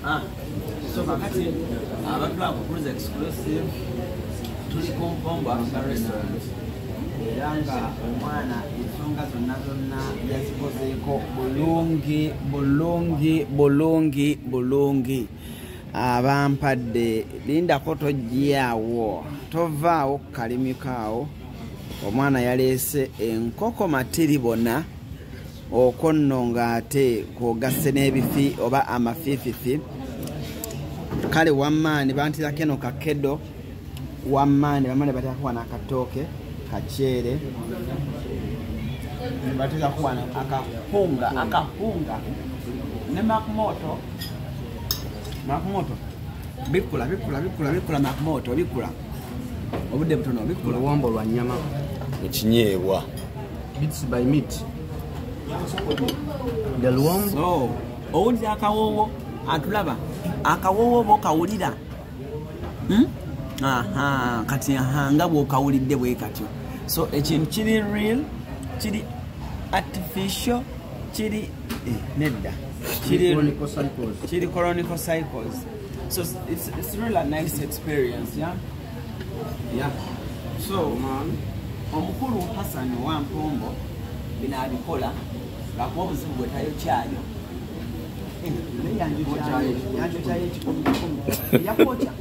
So kakati abatulaba ku Cruise Exclusive, tuli ku Mpombo Africa Restaurant, era nga omwana ensonga zonna zonna yazikozeeko bulungi bulungi bulungi bulungi. Abampadde lindako, tojjaawo, tovaawo kukalimikaawo. Omwana yaleese enkoko matiribona, okwo nno ng'ate kwogasse n'ebifi oba amafiififi. Kale wammaani bantirako eno kakedo, wammaani bamale bateekako wano akatooke kaceere, bateekako wano akahunga, akahunga ne makmoto. Makmoto bikula bikula bikula bikula, makmoto bikula, obudde butono, bikula. Luwombo lwa nnyama. Ekinyeebwa. Bits by meat. The luwombo. So owulira akawoowo, atulaba akawoowo oba okawulira? Hmm? Aha, kati aha, nga bw'okawulidde bwe katyo. So ekintu kiri real, kiri artificial, kiri nedda, kiri Chronicle cycles. Kiri chronicle cycles. So it's really a nice experience. Yeah. So omukulu Hassan Wampombo bino abikola lwakuba obuzibu bwe tayokyayo. Naye yanjokyayo 100,000. Yakwokya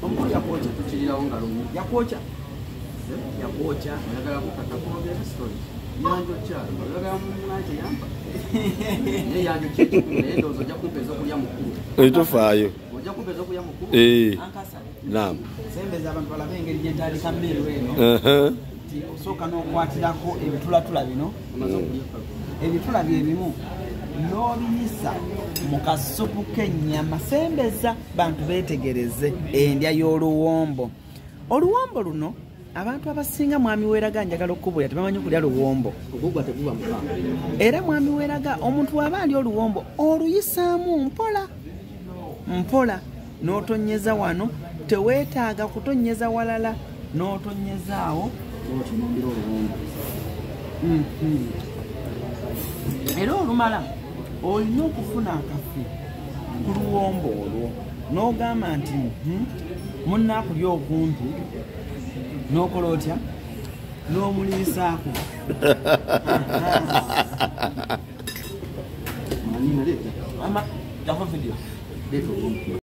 omukulu, yakwokya. Tukirirawo nga lumu. Yakwokya, yakwokya. Oyagala kukata kwogera story. Yanjokya. Oyagala munange yampa. Naye yanjokya 1,000, naye ndowooza ojja kumpa ez'okulya mukulu. Tofaayo. Ojja kumpa ez'okulya mukulu. Ankasa. Naam. Sembeza abantu balabe engeri gyentandika mmeeru eno. Nti osooka n'okwatirako ebitulatula bino. Omaze okulya. Ebitula bye bimu n'obiyisa mu kasupu k'ennyama. Sembeza bantu beetegereze endya y'oluwombo. Oluwombo luno abantu abasinga, mwami Weeraga, njagala okukubulira, tebamanyi kulya luwombo. Ogugwa teguba muka. Era mwami Weeraga, omuntu waba ali oluwombo oluyisaamu mpola mpola, n'otonyeza wano, teweetaaga kutonyeza walala, n'otonyezaawo. Okinambira oluwombo. Era olumala olina okufuna akafi ku luwombo olwo n'ogamba nti, "Munnaakulya okumpi," n'okola otya, n'omuliisaako. Manina leeta. Ama jako video. Leeta oluwombo.